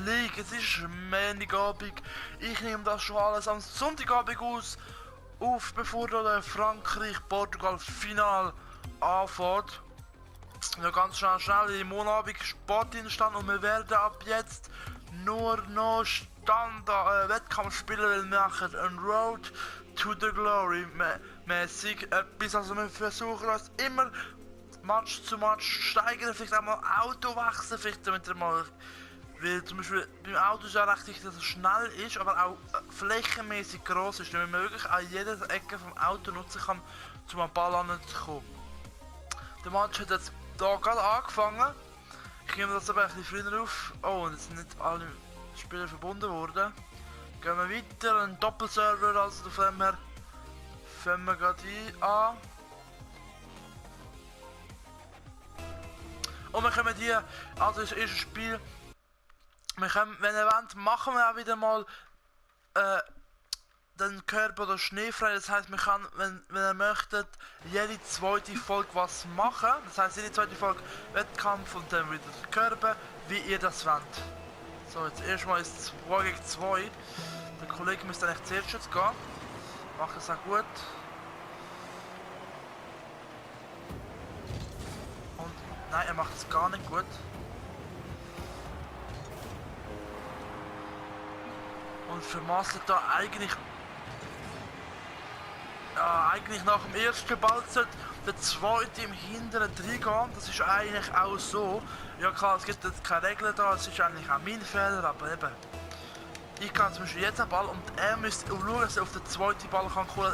League. Es ist Montagabend. Ich nehme das schon alles am Sonntagabend auf, bevor der Frankreich-Portugal-Final anfängt. Ja, ganz schnell im Monabend Sportinstand und wir werden ab jetzt nur noch Wettkampf spielen, weil wir machen ein Road to the Glory mäßig etwas. Also wir versuchen uns immer Match zu Match steigern, vielleicht auch mal Auto wechseln, vielleicht damit er mal, weil zum Beispiel beim Auto ist ja recht wichtig, dass es schnell ist, aber auch flächenmäßig groß ist, damit man wirklich an jeder Ecke vom Auto nutzen kann, um an den Ball anzukommen. Der Match hat jetzt hier gerade angefangen. Ich nehme das aber ein bisschen früher auf. Oh, und jetzt sind nicht alle Spieler verbunden worden. Gehen wir weiter, ein Doppelserver, also von dem her fangen wir gerade an. Und wir kommen hier, also das erste Spiel. Wir können, wenn ihr wollt, machen wir auch wieder mal den Körper oder schneefrei. Das heisst, man kann, wenn ihr möchtet, jede zweite Folge was machen. Das heisst, jede zweite Folge Wettkampf und dann wieder der Körper, wie ihr das wollt. So, jetzt erstmal ist es 2 gegen 2. Der Kollege müsste eigentlich zuerst jetzt gehen. Macht es auch gut. Und nein, er macht es gar nicht gut. Und vermasselt da eigentlich nach dem ersten Ball sollte der zweite im hinteren reingehen. Das ist eigentlich auch so. Ja klar, es gibt jetzt keine Regeln da, es ist eigentlich auch mein Fehler, aber eben. Ich kann zum Beispiel jetzt einen Ball und er müsste schauen, dass er auf den zweiten Ball kann kommen.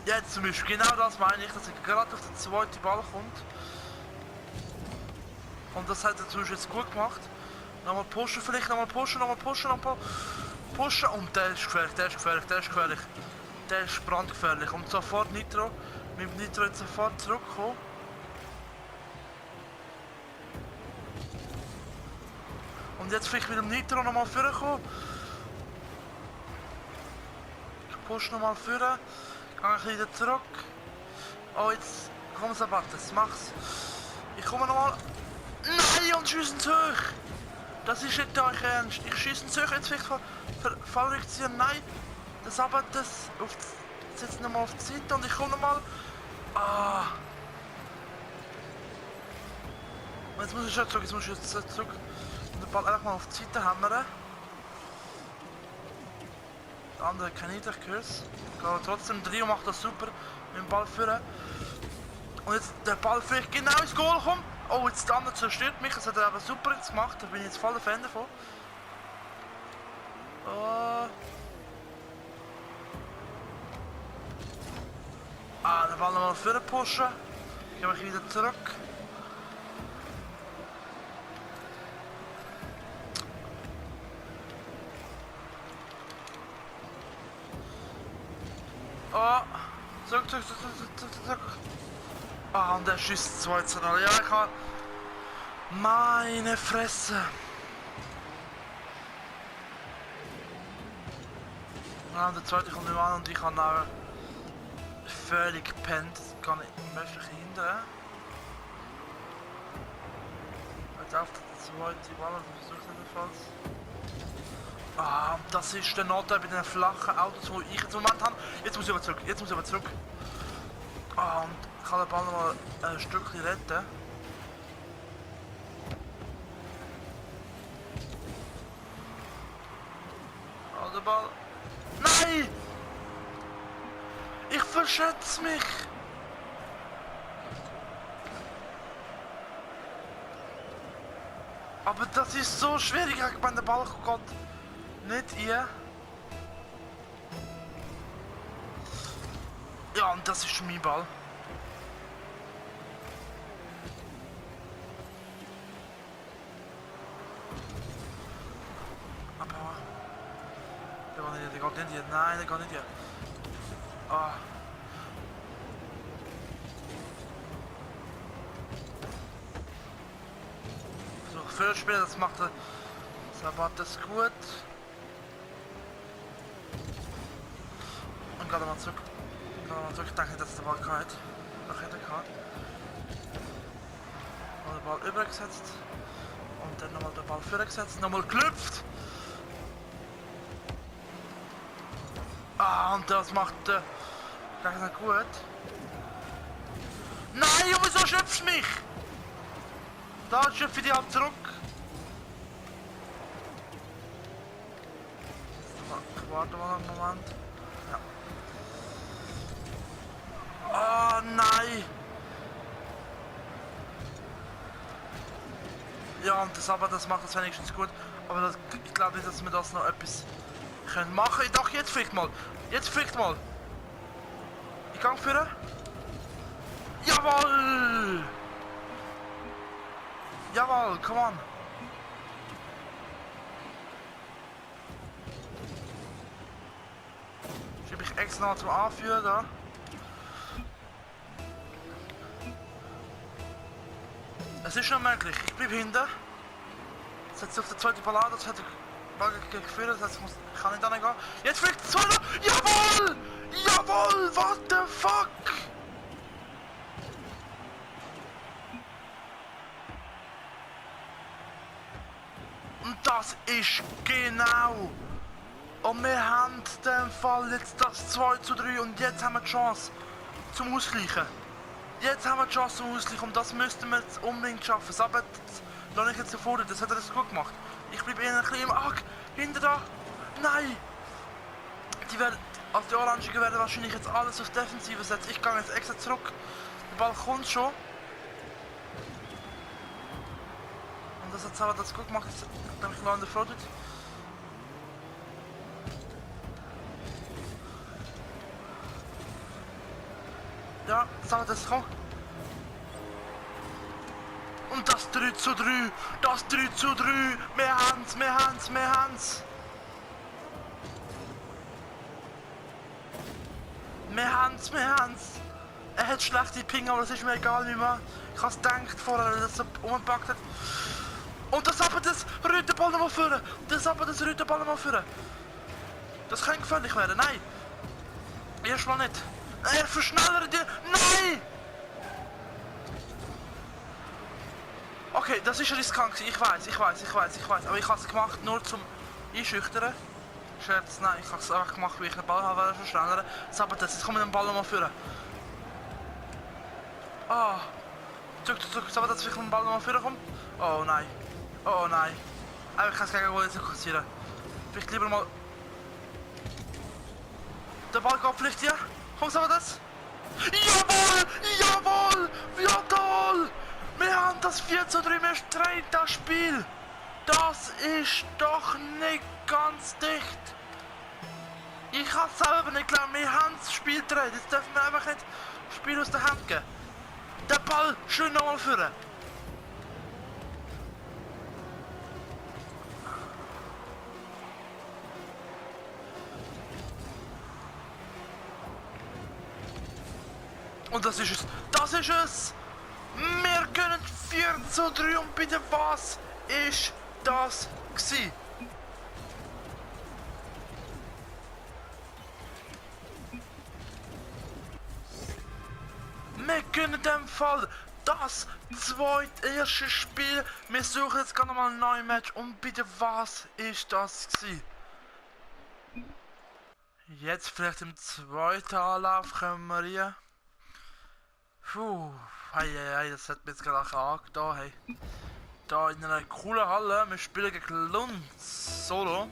Jetzt zum Beispiel, genau das meine ich, dass er gerade auf den zweiten Ball kommt. Und das hat er zum Beispiel jetzt gut gemacht. Nochmal pushen vielleicht, nochmal pushen. Und der ist gefährlich, der ist brandgefährlich. Und sofort Nitro. Mit Nitro jetzt sofort zurückkommen. Und jetzt vielleicht mit dem Nitro nochmal vorkommen. Ich push nochmal vor. Gehe ein bisschen wieder zurück. Oh, jetzt komm Sabates, mach's. Ich komme nochmal. Nein, und schiessen zu hoch. Das ist nicht euch ernst. Ich schieße zu hoch, jetzt vielleicht Fallrückzieher. Nein. Der Sabates setzt nochmal auf die Seite und ich komme nochmal. Ah. Und jetzt muss ich schon zurück, und den Ball einfach mal auf die Seite hämmern. Der andere kann nicht, ich höre es. Aber trotzdem, der Rio macht das super mit dem Ball führen. Und jetzt der Ball vielleicht genau ins Goal kommt. Oh, jetzt der andere zerstört mich, das hat er aber super jetzt gemacht, da bin ich jetzt voll der Fan davon. Den Ball nochmal vorne pushen. Ich gehe mich wieder zurück. Zurück. Und der schießt 2-0. Ja, ich kann. Meine Fresse. Ja, und der zweite kommt nicht an und ich habe auch völlig gepennt. Das kann ich möchte hindern. Jetzt auf der zweite Ball, also versuche es ebenfalls. Das ist der Nachteil bei den flachen Autos, wo ich jetzt im Moment habe. Jetzt muss ich aber zurück. Und ich kann den Ball noch mal ein Stückchen retten. Der Ball. Nein! Ich verschätze mich! Aber das ist so schwierig, wenn der Ball kommt. Nicht ihr. Ja, und das ist mein Ball. Aber... Der geht nicht hier. Nein, der geht nicht hier. So, Fehlspiel, das macht der Sabates gut. Und gerade mal zurück. Ich denke nicht, dass der Ball kann. Doch hätte er gehabt. Und der Ball übergesetzt. Und dann nochmal den Ball vorgesetzt, nochmal geklüpft. Ah, und das macht der Gegner gut. Nein, wieso schöpfst du mich? Da schöpfe ich dich halt zurück. Ich warte mal einen Moment. Ja. Oh nein! Ja, und das macht das wenigstens gut. Aber das, ich glaube nicht, dass wir das noch etwas können machen. Doch, jetzt fliegt mal. Jetzt fliegt mal. Ich gang führen. Jawohl! Jawohl, come on. Schiebe ich extra noch zum Anführen da. Es ist noch möglich. Ich bleibe hinten. Setze auf der zweiten Ballade, das hat er geführt, das heißt, ich kann nicht angehen. Jetzt fliegt der zweite! Jawohl! Jawohl! What the fuck? Und das ist genau. Und wir haben den Fall jetzt das 2:3 und jetzt haben wir die Chance zum Ausgleichen. Jetzt haben wir die Chance zum Ausgleichen und das müssten wir jetzt unbedingt schaffen. Aber lass ich jetzt so vor, das hat er das gut gemacht. Ich bleibe eher ein bisschen im Arg. Hinter da. Nein! Die werden, also die Orangen werden wahrscheinlich jetzt alles auf Defensive setzen. Ich gehe jetzt extra zurück. Der Ball kommt schon. Und das hat Sauer das gut gemacht. Jetzt habe ich in der Freude. Ja, Sauer das kommt. Und das 3:3. Das 3:3. Wir haben's, wir haben's, wir haben's. Wir haben's, wir haben's. Er hat schlechte Ping, aber das ist mir egal, wie man. Ich hab's gedacht vorher, dass er so umgepackt hat. Und das aber das rührt den Ball nochmal führen. Das aber das rührt den Ball nochmal führen. Das kann gefährlich werden, nein. Erstmal nicht. Er verschnellert die. Nein! Okay, das ist riskant. Ich weiß. Aber ich habe es gemacht nur zum Einschüchtern. Scherz, nein, ich habe es einfach gemacht, wie ich den Ball habe verschnellern. Aber das, jetzt kommt den Ball nochmal führen. Ah. Zurück. Aber dass ich den Ball nochmal führen komme. Oh nein. Oh nein. Aber ich kann es gegen Goal jetzt kassieren. Vielleicht lieber mal. Der Ball geht vielleicht hier. Kommst du aber das? Jawohl! Jawohl! Ja toll! Wir haben das 4:3, wir drehen das Spiel! Das ist doch nicht ganz dicht! Ich kann es selber nicht glauben, wir haben das Spiel gedreht. Jetzt dürfen wir einfach nicht das Spiel aus der Hand geben. Der Ball schön nochmal führen. Und das ist es! Das ist es! Wir können 4:3 und bitte was ist das gewesen? Wir können in dem Fall das erste Spiel. Wir suchen jetzt gerade nochmal ein neues Match und bitte was ist das gewesen? Jetzt vielleicht im zweiten Anlauf können wir hier. Puh, hey, das hat mir jetzt gerade auch angetan, hey. Da in einer coolen Halle, wir spielen gegen Lund Solo.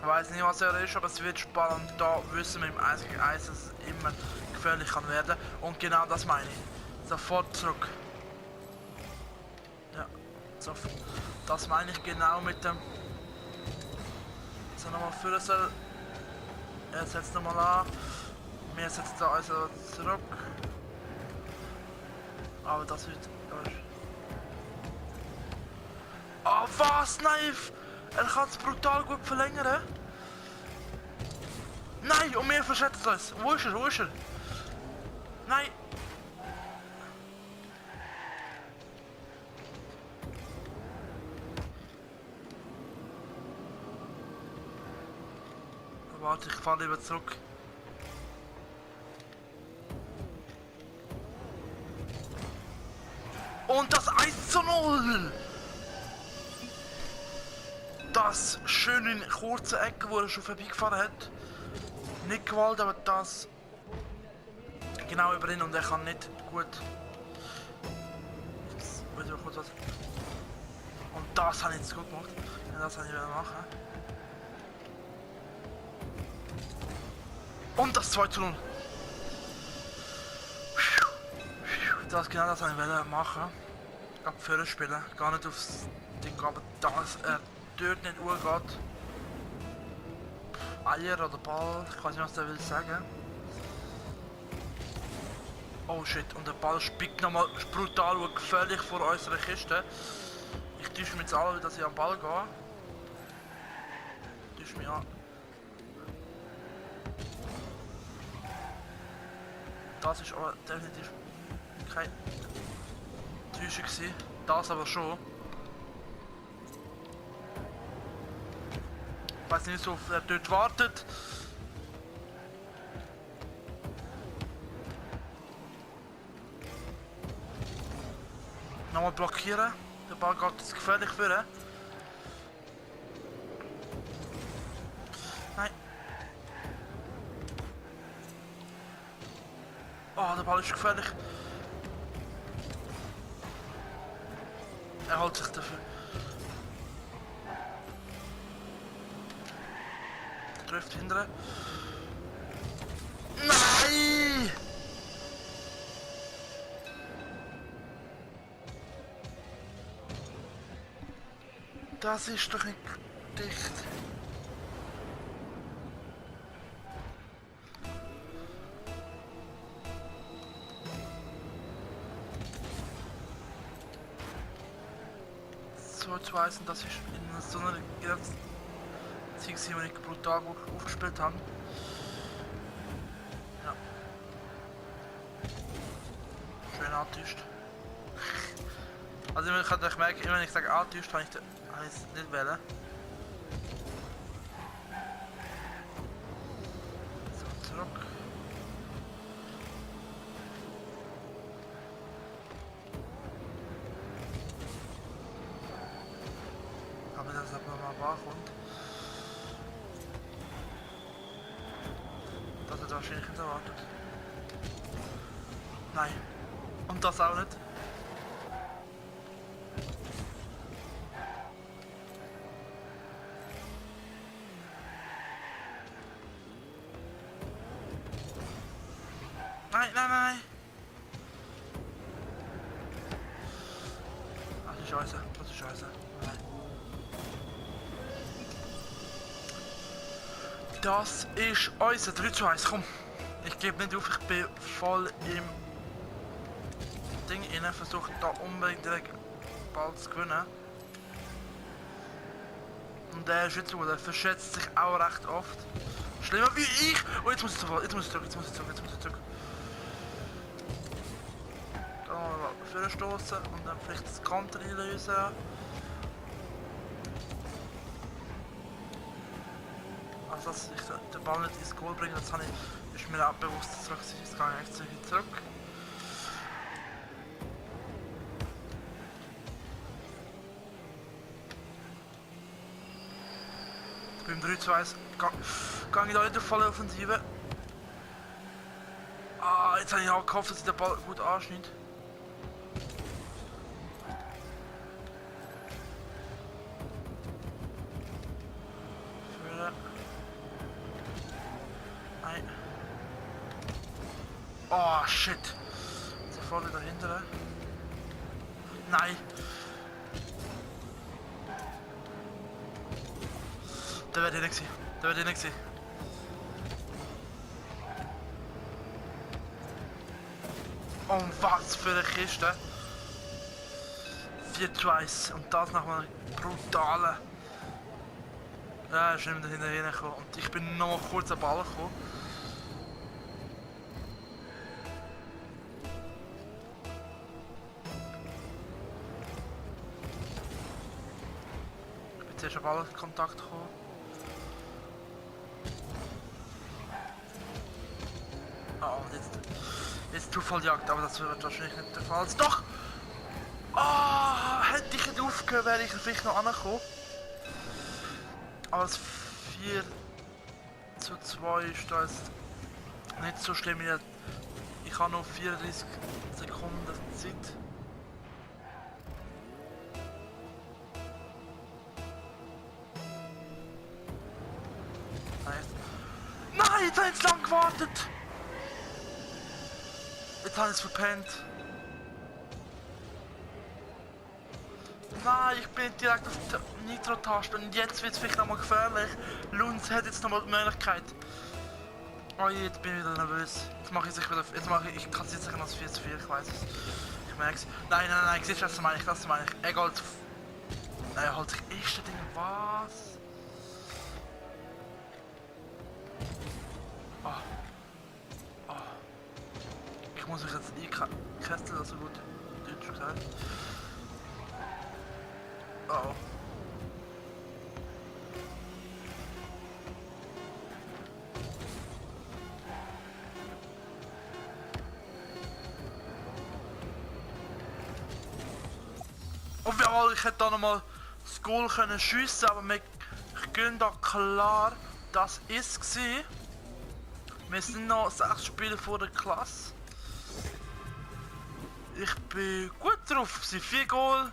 Ich weiß nicht, was er ist, aber es wird spannend. Da wissen wir im 1 gegen 1, dass es immer gefährlich kann werden. Und genau das meine ich. Sofort zurück. Ja, sofort. Das meine ich genau mit dem. So, nochmal führen soll. Er setzt nochmal an. Wir setzen da also zurück. Aber das wird. Oh was? Nein! Er kann es brutal gut verlängern. Nein! Und wir verschätzen uns. Wo ist er? Wo ist er? Nein! Warte, ich fahre lieber zurück. Und das 1:0! das schön in kurzen Ecken, wo er schon vorbeigefahren hat. Nicht gewollt, aber das genau über ihn und er kann nicht gut. Jetzt muss ich mal kurz was. Und das habe ich jetzt gut gemacht. Ja, das habe ich machen. Und das 2:0. Das genau das habe ich machen. Ab vorne spielen, gar nicht aufs Ding, aber dass er dort nicht geht. Eier oder Ball, ich weiß nicht, was der will sagen. Oh shit, und der Ball spickt nochmal brutal und gefährlich vor unserer Kiste. Ich täusche mich jetzt alle, dass ich am Ball gehe. Ich täusche mich an. Das ist aber definitiv keine Täuschung gewesen. Das aber schon. Ich weiß nicht, ob er dort wartet. Nochmal blockieren. Der Ball geht jetzt gefährlich führen. Nein. Oh, der Ball ist gefährlich. Er hält sich dafür. Trifft hinten. Nein! Das ist doch nicht dicht. So zu weißen, dass ich in so einer Sieg, wenn ich brutal gut aufgespielt habe. Ja. Schön angetäuscht. Also ich kann merken, immer wenn ich sage angetäuscht, kann ich es nicht wählen. So, zurück. Aber das hat man mal wachkommt. Das hat wahrscheinlich nicht erwartet. Nein. Und das auch nicht. Nein, nein, nein. Ach die Scheiße, das ist Scheiße. Nein. Das ist unser 3:1, komm. Ich gebe nicht auf, ich bin voll im Ding rein, versuche da unbedingt den Ball zu gewinnen. Und der ist jetzt gut, der verschätzt sich auch recht oft. Schlimmer wie ich! Oh, jetzt muss ich zurück, jetzt muss ich zurück. Da mal vorstoßen und dann vielleicht das Konter einlösen. Also dass ich den Ball nicht ins Goal bringe, das habe ich, ist mir auch bewusst zurück, jetzt gehe ich echt zurück. Beim 3:2 gehe ich da nicht auf volle Offensive. Ah, jetzt habe ich auch gehofft, dass ich den Ball gut anschneidet. Nein. Oh shit. Jetzt vorne dahinter. Nein. Der wäre nicht gewesen. Der wäre nicht gewesen. Und was für eine Kiste. 4:1 und das nach einem brutalen. Ja, ist nicht mehr dahinter gekommen. Und ich bin noch kurz am Ball gekommen. Ich bin zuerst am Ballkontakt gekommen. Ah, und jetzt Zufalljagd, aber das wird wahrscheinlich nicht der Fall. Doch! Ah, hätte ich nicht aufgehört, wäre ich vielleicht noch angekommen. als 4:2 ist das nicht so schlimm. Ich habe noch 34 Sekunden Zeit. Nein, jetzt habe ich zu lange gewartet! Jetzt habe ich es verpennt. Nein, ich bin direkt auf der Nitro-Taste und jetzt wird es vielleicht nochmal gefährlich. Lunz hat jetzt nochmal die Möglichkeit. Oh je, jetzt bin ich wieder nervös. Jetzt mache ich sich wieder. Ich kann es jetzt sicher als 4:4, ich weiß es. Ich merke es. Nein, siehst du, das meine ich. Egal. Halt sich erste Ding, was? Oh. Ich muss mich jetzt einkesteln, also gut Deutsch gesagt. Oh. Und jawohl, ich hätte da nochmal das Goal können schiessen, aber wir gehen da klar, das ist gewesen. Wir sind noch 6 Spiele vor der Klasse. Ich bin gut drauf, es sind 4 Goal.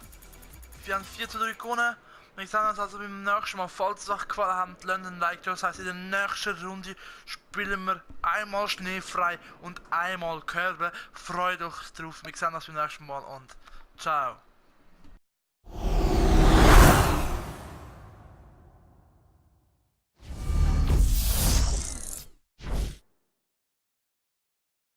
Wir haben 4:3 gewonnen. Wir sehen uns also beim nächsten Mal. Falls es euch gefallen hat, lasst ein Like da. Das heisst, in der nächsten Runde spielen wir einmal schneefrei und einmal Körbe. Freut euch drauf. Wir sehen uns beim nächsten Mal und ciao.